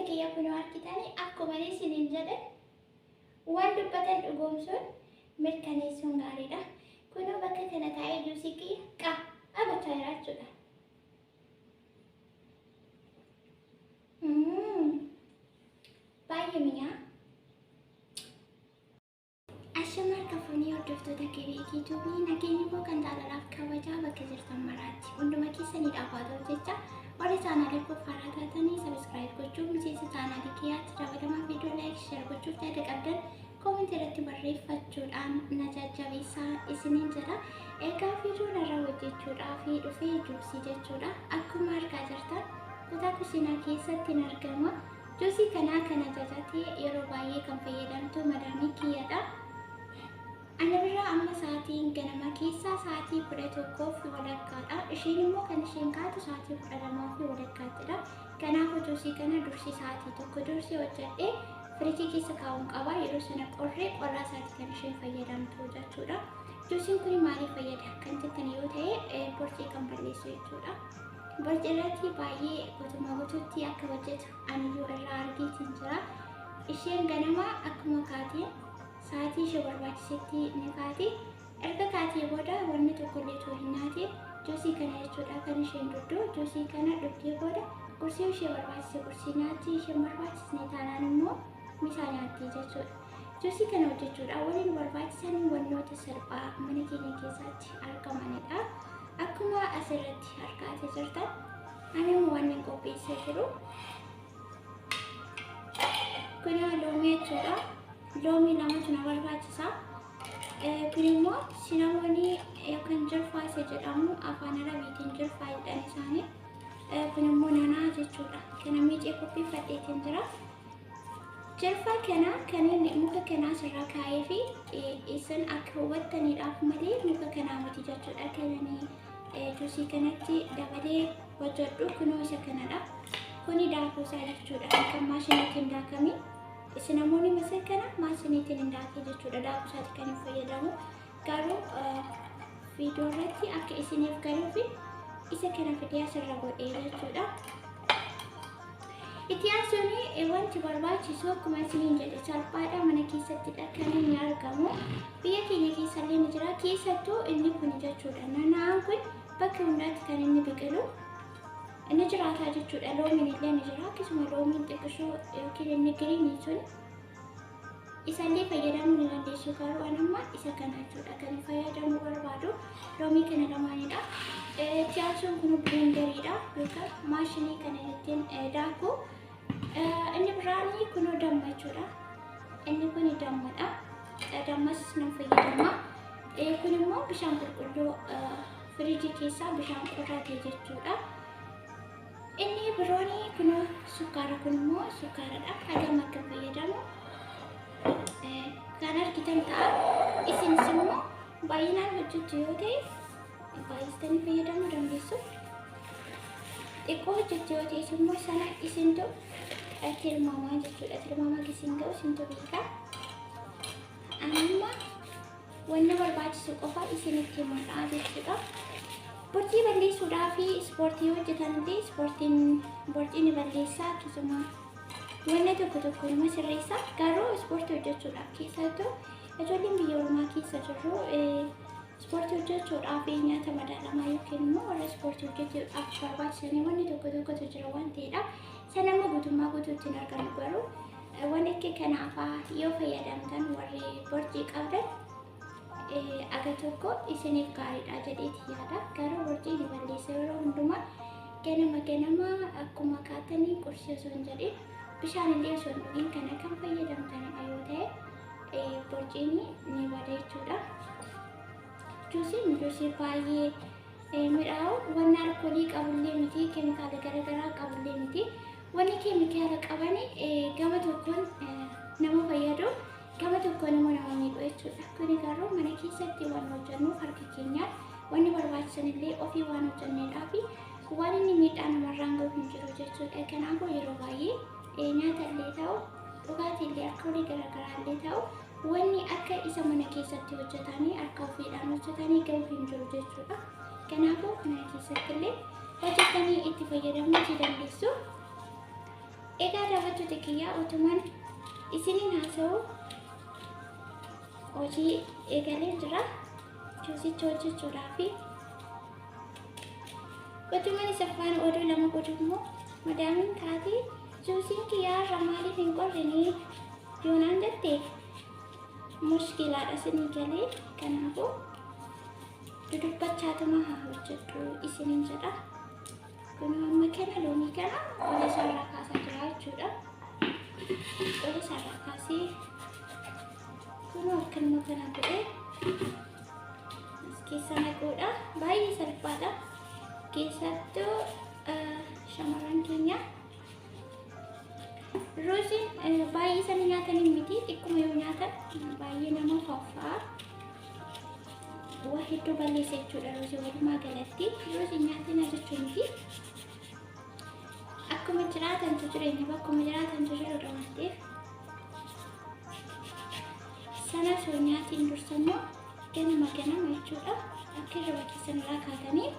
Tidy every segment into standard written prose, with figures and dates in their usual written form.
Kiyya kunoo argitanii akkuma isiniin jedhe waan dubbatan dhugoomsuun mirkaneessuun gaariidha. Kunoo bakka kana taa'ee juusii kiyya qaa gochaa jira jechuudha. Baay'ee mi'aa. Ashama harka fuunee hordoftoota Kebeekii Tuubii, nageenyi koo kan jaalalaaf kabajaa bakka jirtan maraatti hunduma keessaniidhaaf haa ta'u jecha, warri chaanaalii koo haaraa taatanii subscribe gochuun miseensa chaanaalii kiyyaatti dabalamaa, viidiyoo like, share gochuuf, yaada qabdan koomentii irratti barreeffachuudhaan na jajjabeessaa isiniin jedha. Egaa viidiyoon irra hojjechuudhaaf dhufee juusii jechuudha. Akkuma argaa jirtan kutaa kushiinaa keessatti hin argama. Juusii kanaa kan ajajatee yeroo baay'ee kan fayyadamtu madaamii kiyyadha. Ana biraa amma sa'aatiin ganama keessaa sa'aatii 11:30dha. Isheen immoo kan isheen kaatu sa'aatii 12:30ttidha. Kanaafuu juusii kana dursii sa'aatii 1 dursii hojjedhee firiijii keessa kaa'uun qaba. Yeroo sana qorree qorraa isaati kan isheen fayyadamtu jechuudha. Juusiin kun maaliif fayyada kan jettan yoo ta'e, borcii kan balleessu jechuudha. Borcii irratti baay'ee guutummaa guutuutti akka hojjetu aniyyuu irraa argeetiin jira. Isheen ganama akkuma kaateen sa'aatii ishee barbaachisetti ni kaati. Erga kaatee booda wanni tokkollee otoo hin nyaatiin juusii kana jechuudha kan isheen dhugdu. Juusii kana dhugdee booda qursii ishee barbaachise qursii nyaatti, isheen barbaachisne taanaan immoo misaa nyaatti jechuudha. Juusii kana hojjechuudhaan waliin barbaachisan wantoota salphaa mana keenya keessatti argamanidha. Akkuma asirratti argaa jirtan ani immoo waan hin qopheessee jiru kun loomii jechuudha. Loomii lamatu na barbaachisa. Kun immoo cinnamon yookaan jirfaa isa jedhamu, afaan Arabiitiin jirfaa jedhan isaanii. Kun immoo nanaa jechuudha. Kana miicee qopheeffadheetiin jira. Jirfaa kana kan inni muka kanaa asirra kaa'ee fi isin akka hubattaniidhaaf malee muka kanaa miti jechuudha. Kan inni juusii kanatti dabalee hojjedhu kunoo isa kanadha. Kuni daakuu isaa jechuudha. Kan maashiniitiin daakame. Cinnamon masa kana maashiniitiin hin daakee jechuudha. Daakuu isaati kan hin fayyadamu. Garuu viidiyoo irratti akka isiniif galuuf isa kana fidee asirra godhee jechuudha. Itti aansuun wanti barbaachisu akkuma isiniin jedhe salphaadha, mana keessattidha kan inni argamu. Biyya keenya keessallee ni jira. Keessattuu inni kun jechuudha. Nanaan kun bakka hundaatti kan inni biqilu. Inni jiraataa jechuudha. Loomiin illee ni jira. Akkasuma loomiin xiqqishoo yookiin inni green sun isallee fayyadamuu ni dandeessu. Garuu an amma isa kana jechuudha kan fayyadamuu barbaadu, loomii kana lamaanidha. Itti aansuun kun blenderiidha yookaan maashinii kana ittiin daaku. Inni biraanii kunoo damma jechuudha. Inni kun dammadha. Dammas nan fayyadama. Kun immoo bishaan qulqulluu firiijii keessaa bishaan qorraa ta'e jechuudha. Inni biroon kunoo sukkaara, kun immoo sukkaaradha. Hagam akka fayyadamu kan argitan ta'a. Isinis immoo baay'inaan hojjettu yoo ta'e baay'istanii fayyadamuu dandeessu. Xiqqoo hojjettu yoo ta'es immoo sana isintu tilmaamaa jechuudha. Tilmaama isin ga'u isintu beeka. Amma wanna barbaachisu qofa isinitti himuudha jechuudha. Borcii balleessuudhaa fi ispoortii hojjetan illee ispoortiin borcii ni balleessa, akkasuma wanna tokko tokko nama sirreessa. Garuu ispoortii hojjechuudhaaf, keessattuu ijoolleen biyya ormaa keessa jirru, ispoortii hojjechuudhaaf nyaata madaalamaa yookiin immoo warra ispoortii hojjechuudhaaf barbaachisanii wanni tokko tokkotu jira waan ta'eedha. Sana immoo guutummaa guutuutti hin argannu, garuu wanni akka kanaafaa yoo fayyadamtan warri borcii qabdan aga tokko isiniif gaariidha jedheeti yaada. Garuu borcii ni balleessa, yeroo hundumaa ganama ganama akkuma kaatanii qursii osoo hin jedhin, bishaan illee osoo hin dhugin kana kan fayyadamtanidha yoo ta'e borciin ni bada jechuudha. Juusiin juusii baay'ee midhaawu, wanni alkoolii qabullee miti, keemikaala garaagaraa qabullee miti. Wanni keemikaala qaban gama tokkoon nama fayyadu, gama tokkoon immoo nama miidhu jechuudha. Kuni garuu mana keessatti waan hojjennuuf, harka keenyaan wanni barbaachisan illee ofii waan hojjenneedhaa fi waan inni miidhaa namarraan gahu hin jiru jechuudha. Kanaafuu yeroo baay'ee nyaata illee ta'u, dhugaatii illee, alkoolii garaagaraa illee ta'u, wanni akka isa mana keessatti hojjetanii harka ofiidhaan hojjetanii gahu hin jiru jechuudha. Kanaafuu mana keessatti illee hojjetanii itti fayyadamuu ni dandeessu. Egaa daawwattoota kiyyaa otuman isiniin haasa'u hojii eegalee jira. Juusicha hojjechuudhaafi. Otuman isa faana oduu lama godhu immoo madaamiin kaatee juusiin kiyyaa irraa maaliif hin qorrinee yoonaan jette mushkilaadha isinii galee kanaafuu dudubbachaatuma haa hojjedhu isiniin jedha. Kun amma kana loomii kana qola isaarraa kaasaa jira jechuudha. Qola isaarraa kaasee kunoo akkanuma kana godhee as keessa naquudha. Baay'ee salphaadha. Keessattuu shamarran keenya ruuziin baay'ee sana nyaatanii miti xiqquma yoo nyaatan baay'ee nama faffa'a. Waa hedduu balleessa jechuudha ruuzii walumaa galatti. Ruuzii nyaatina jechuu miti. Akkuma jiraatantu jireenya bakkuma jiraatantu jirudha waan ta'eef. Sana osoo nyaatiin dursa immoo ganama ganama jechuudha. Akka hirriba keessan irraa kaatanii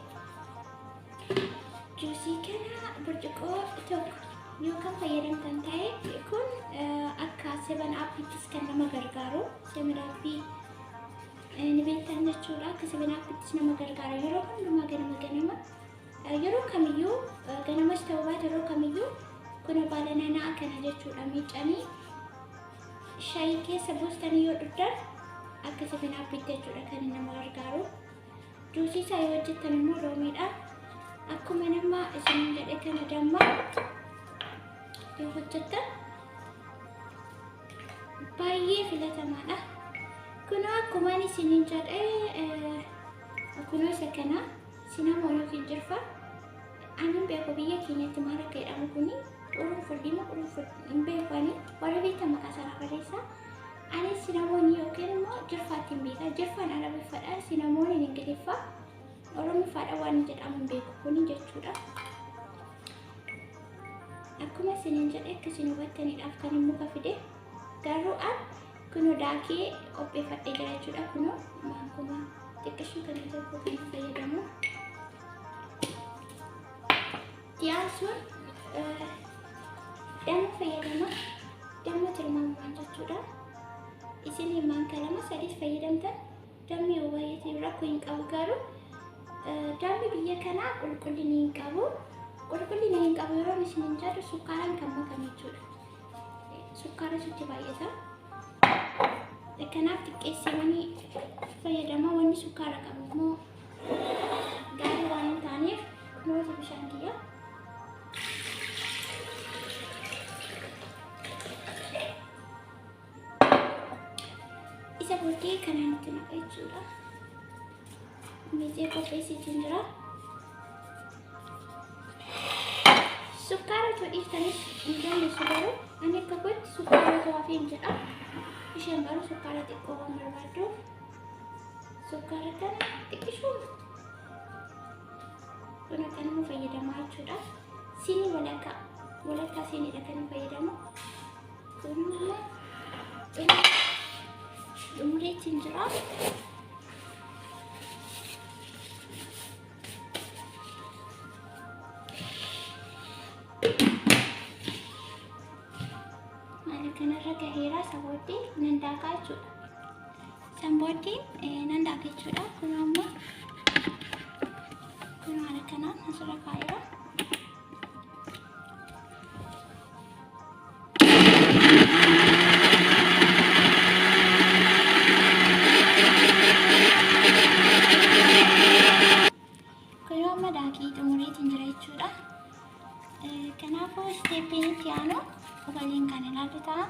juusii kana burcuqqoo tokko yoo kan fayyadamtan ta'e kun akka seven upittis kan nama gargaaru seven upii ni beektan jechuudha. Akka seven upittis nama gargaara yeroo hundumaa ganama ganama yeroo kamiyyuu ganamas ta'uu baate yeroo kamiyyuu kun baala nanaa kana jechuudha miicanii shaayii keessa buustanii yoo dhugdan akka seven upitti jechuudha kan nama gargaaru. Juusii isaa yoo hojjettan immoo loomiidha. Akkuma nama isin jedhe kana damma yoo hojjettan baay'ee filatamaadha. Kunoo akkuma ani isiniin jedhe kunoo isa kana cinnamon yookiin jirfa ani hin beeku biyya keenyatti maal akka jedhamu kuni qurunfuldii moo qurunful hin beeku ani warri beektan maqaa isaa barreessaa. Ani cinnamon yookiin immoo jirfaatti hin beeka. Jirfaan arabiffadha. Cinnamoniin ingiliffaa. Oromiffaadha waan jedhamu hin beeku kuni jechuudha. Akkuma isiniin jedhe akka isin hubattaniidhaaf kan hin muka fide garuu an kunoo daakee qopheeffadhee jira jechuudha. Kunoo maankuma xiqqishuu kana tokko kan fayyadamu. Dhiyaasuun damma fayyadama. Damma tilmaamumaan jechuudha. Isin maanka lama sadis fayyadamtan dammi yoo baay'ate rakkoo hin qabu garuu dammi biyya kanaa qulqullina hin qabu. Qulqullina hin qabu yeroo isin hin jedhu sukkaaraan kan makame jechuudha. Sukkaara sitti baay'ata. Kanaaf xiqqeessanii fayyadama wanni sukkaara qabu immoo gaarii waan hin taaneef kunuunsa bishaan kiyya. Isa booddee kanaan itti naqa jechuudha. Miicee qopheessiitiin jira. Sukkaara otoo dhiiftanis hin dandeessu garuu ani akka kootti sukkaara otoo hafee hin jedha. Isheen garuu sukkaara xiqqoo waan barbaadduuf sukkaara kana xiqqishuun kun akkanuma fayyadamaa jechuudha. Siinii walakkaa walakkaa siiniidha kan fayyadamu. Kun immoo xumureetiin jira. Haala kanarra gaheera isa booddee nan daakaa jechuudha. San booddee nan daaka jechuudha. Kun amma kun haala kanaan asirra kaa'eera. Kun amma daakii xumureetiin jira jechuudha. Kanaafuu stepiin itti aanu waliin kan ilaallu ta'a.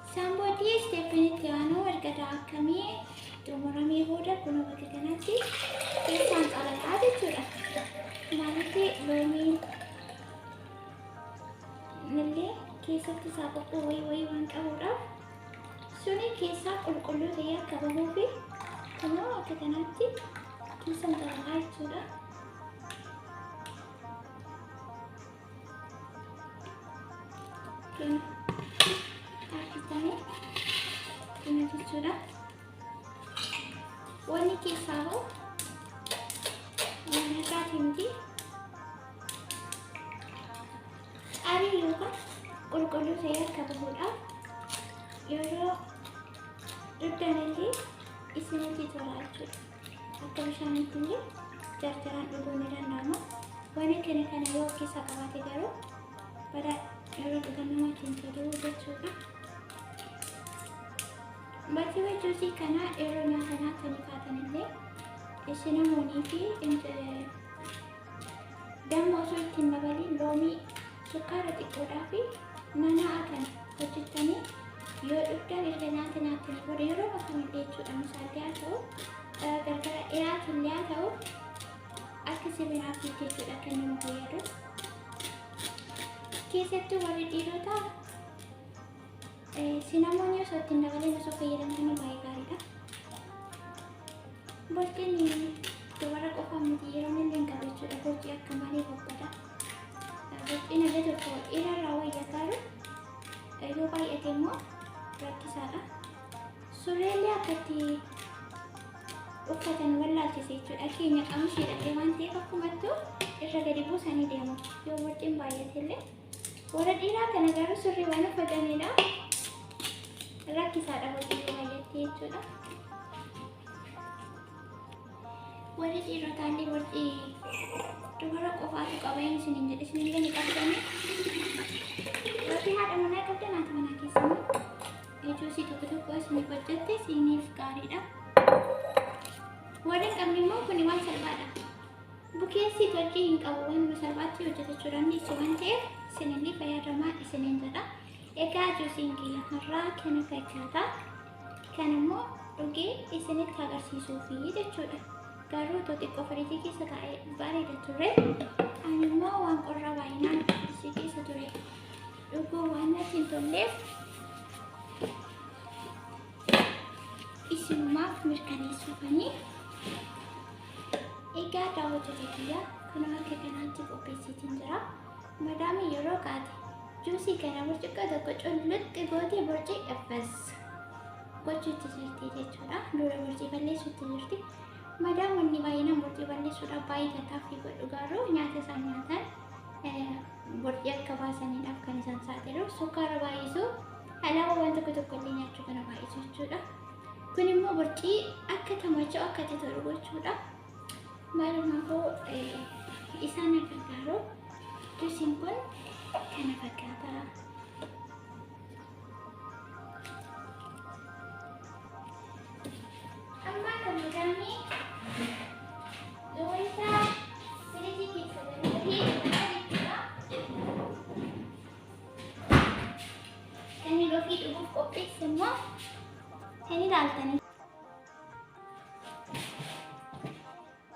Isaan booddee stepiin itti aanu erga daakamee xumuramee booda kunoo bakka kanatti keessaan xalalaa jechuudha. Maalitti loomiin illee keessatti isaa qophoo wayii wayii waan qabuudhaaf suni keessaa qulqulluu ta'ee akka bahuu fi kunoo akka kanaatti keessaan xalalaa jechuudha. Kun argitanii kana jechuudha. Wanni keessaa bahu waan irraati miti. ta'ee akka bahuudhaaf yeroo dhugdanillee isinitti tola jechuudha. Akka bishaanitti illee jarjaraan dhuguun ni danda'ama. Waan akkana kana yoo of keessaa qabaate garuu badaa yeroo dhugan namatti hin tolu jechuudha. Bakki juusii kana yeroo nyaata nyaatanii kaatanillee sinamoonii fi damma osoo ittiin dabaliin loomii sukkaara xiqqoodhaa fi nanaa kan hojjettanii yoo dhugdan erga nyaata nyaatanii booda yeroo bakamillee jechuudha. Misaallee haa ta'u, gargara dhiyaatillee haa ta'u, akka sibiraaf jechuudha kan nama fayyadu. Keessattuu warri dhiirotaa sinamoonii osoo ittiin dabaleen osoo fayyadamtanii baay'ee gaariidha. Borciin dubara qofa miti, yeroo illee hin qabu jechuudha. Borcii akka malee babbada. Borciin illee tokko dhiirarraa wayya, garuu yoo baay'ate immoo rakkisaadha. Surreellee akka itti uffatan wallaalchise jechuudha. Keenya qaamni hidhatee waan ta'eef akkumattuu irra gadi buusanii deemu. Yoo borciin baay'ate illee. Warra dhiiraa kana garuu surrii waan uffatanidha. Rakkisaadha borcii yoo baay'atte jechuudha. Warri dhiirotaa illee borcii dubara qofaatu qaba inni isiniin jedhe, isinillee ni qabdanii. Warri haadha manaa qabdan, haati manaa keessanii juusii tokko tokko isiniif hojjette isiniif gaariidha. Warri hin qabne immoo kuni waan salphaadha. Bukeessi tolchii hin qabu, waanuma salphaatti hojjetachuu dandeessu waan ta'eef isinillee fayyadamaa isiniin jedha. Egaa juusiin kiyya har'aa kana fakkaata. Kan immoo dhugee isinitti agarsiisuufi jechuudha. Garuu otoo xiqqoo firiijii keessa taa'ee bareeda ture. Ani immoo waan qorraa baay'inaan firiijii keessa ture dhuguu waan natti hin tolleef isinumaaf mirkaneessuufanii. Egaa daawwattoota kiyya, kun akka kanaatti qopheessiitiin jira. Madaamii yeroo kaate juusii kana burcuqqoo tokko culluxxi gootee borcii effas gochuutti jirti jechuudha. Dura borcii balleessuutti jirti. Madaamonni baay'inaan borcii balleessuudhaaf baay'ee tattaaffii godhu, garuu nyaata isaan nyaatan borcii akka baasaniidhaaf kan isaan saaxilu sukkaara baay'isu, alaabaa waan tokko tokko illee nyaachuu kana baay'isu jechuudha. Kun immoo borcii akka tamacha'u, akka itti tolu gochuudha. Maalumaafuu isaan gargaaru. Juusiin kun kana fakkaata. Amma kan madaamii wanta firiijii keessa galuufi jechuudha. Kan inni ofii dhuguuf qopheesse immoo kan ilaaltanii.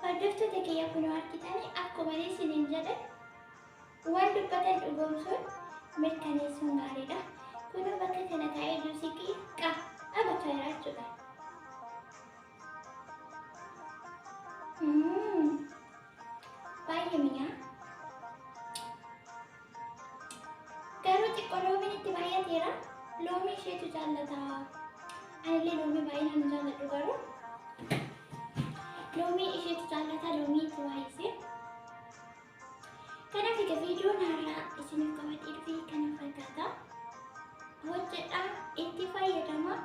Hordoftoota kiyya, kunoo argitanii, akkuma isiniin jedhe waan dubbatan dhugoomsuun mirkaneessuun gaariidha. Kunoo bakka kana taa'ee juusii qiiqa gochaa jira jechuudha. Baay'ee mi'aa. Garuu xiqqoo loomiin itti baay'ateera. Loomii isheetu jaallata. Anillee loomii baay'inaan hin jaalladhu, garuu loomii isheetu jaallata, loomii itti baay'ise. Kanaaf egaa viidiyoon har'aa isiniif qabadhee dhufe kana fakkaata. Hojjedhaa, itti fayyadama.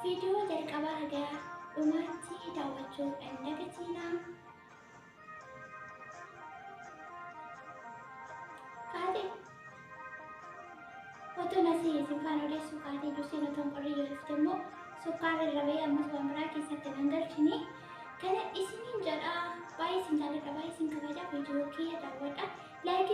Viidiyoo jalqabaa haga dhumaatti daawwachuu hin dagatinaa. Kaate otoo nasii isin faana odeessuu kaatee juusiin otoo hin qorrii yoo dhufte immoo sukkaarri irra bahee ammas waan biraa keessatti nan galchini. Kana isiniin jedha, baay'ee isin jaalladha, baay'ee isin kabaja. Viidiyoo kiyya daawwadha. Like